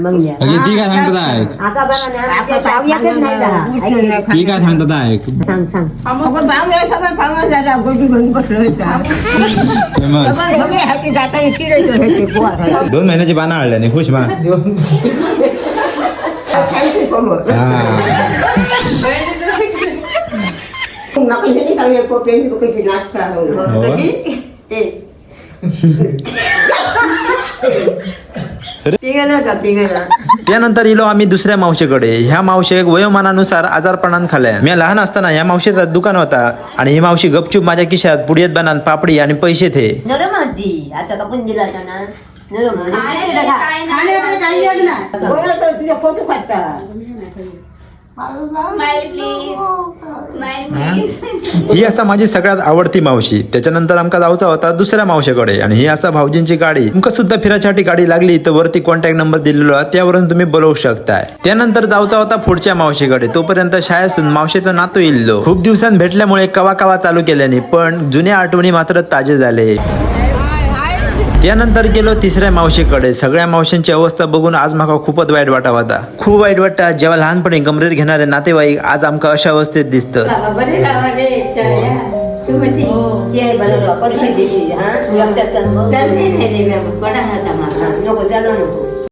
अगे ती काय सांगतात ऐक. आका बघा ना, ते पावयाचंच नाही झाला. ती काय सांगतात ऐक. सांग सांग. अगं बावल्या सगळं पावलं झाला गोडी घेऊन बसलो होता. फेमस. सगळे हाती जाताना चिरायचं हे ते पोहायला. 2 महिन्याची बाना आणल्या नाही खुश मा. Thank you so much. हा. माका हे सांगले पोपेन कशी नाश्ता हो. ते. तिघांना का तिघांना? त्यानंतर इलो आम्ही दुसऱ्या मावशीकडे. ह्या मावशेक वयोमानानुसार आजारपणान खाल्या. मी लहान असताना ह्या मावशीचा दुकान होता आणि ही मावशी गपचूप माझ्या खिशात पुडियत बनान पापडी आणि पैसे थे. नरम होती. आता कापून दिला होता ना. नरम होती. काय नाही. बरं तुझ्या फोटो काढता. Smile please, smile please. ही असा माझी सगळ्यात आवडती मावशी. त्याच्यानंतर आमका जाऊचा होता दुसऱ्या मावशीकडे आणि ही असा भाऊजींची गाडी. तुमका सुद्धा फिरायसाठी गाडी लागली तर वरती कॉन्टॅक्ट नंबर दिलेलो आहे, त्यावरून तुम्ही बोलवू शकताय. त्यानंतर जाऊचा होता पुढच्या मावशीकडे. तोपर्यंत शाळेतून मावशीचं नातू इल्लो. खूप दिवसांत भेटल्यामुळे कवा कवा चालू केल्याने पण जुन्या आठवणी मात्र ताजे झाले. त्यानंतर गेलो तिसऱ्या मावशीकडे. सगळ्या मावशींची अवस्था बघून आज माका खूपच वाईट वाटा होता. खूप वाईट वाटतं जेव्हा लहानपणी गमरीर घेणारे नातेवाईक आज आमका अशा अवस्थेत दिसतात. बाबा, बरे राहा रे, चल सुमती. ते बरं राव, परिस्थिती हा एकट्यात चल नाही रे, पडा आता मला. नको, त्याला नको.